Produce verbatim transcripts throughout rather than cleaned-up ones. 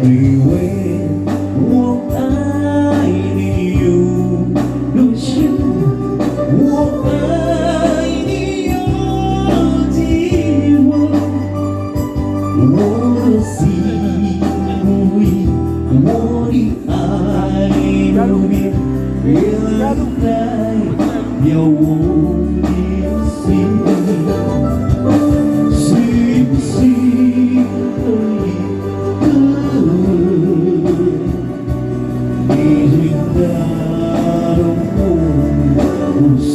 你为我爱你有多深，我爱你有几多，我的心不移，我的爱不变，原来要我的心，心，心的一个人。 你已经打动我呼吸，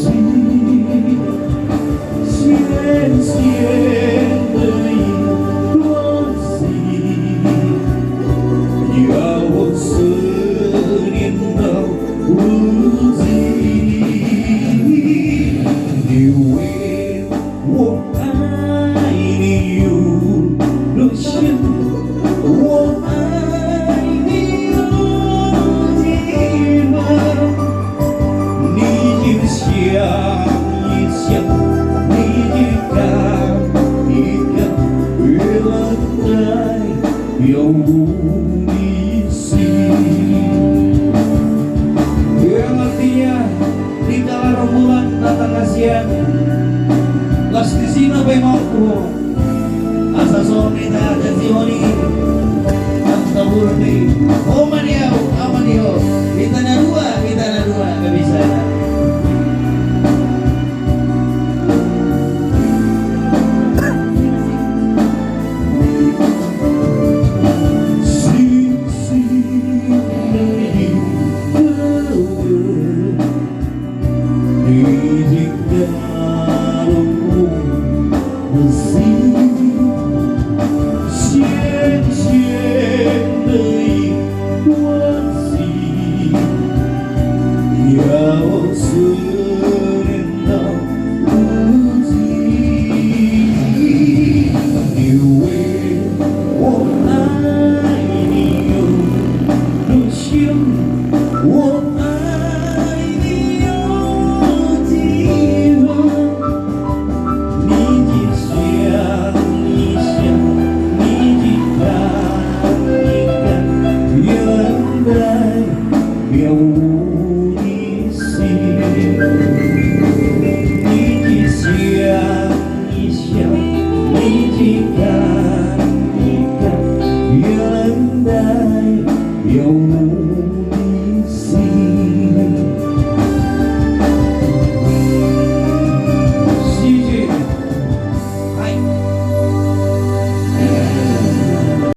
咸咸的一段情，要我思念到无尽。你为 我爱你有多深，我爱你有几分，你就想一想，你就看一看，原来 要我的心。Yang artinya, di kala ro bulan na tangasian, las di si na pe mangku. Asa songon i ta janjihon i. Anta burni. Oma ni au, ama ni ho. Hita na dua, hita na dua, nggak bisa.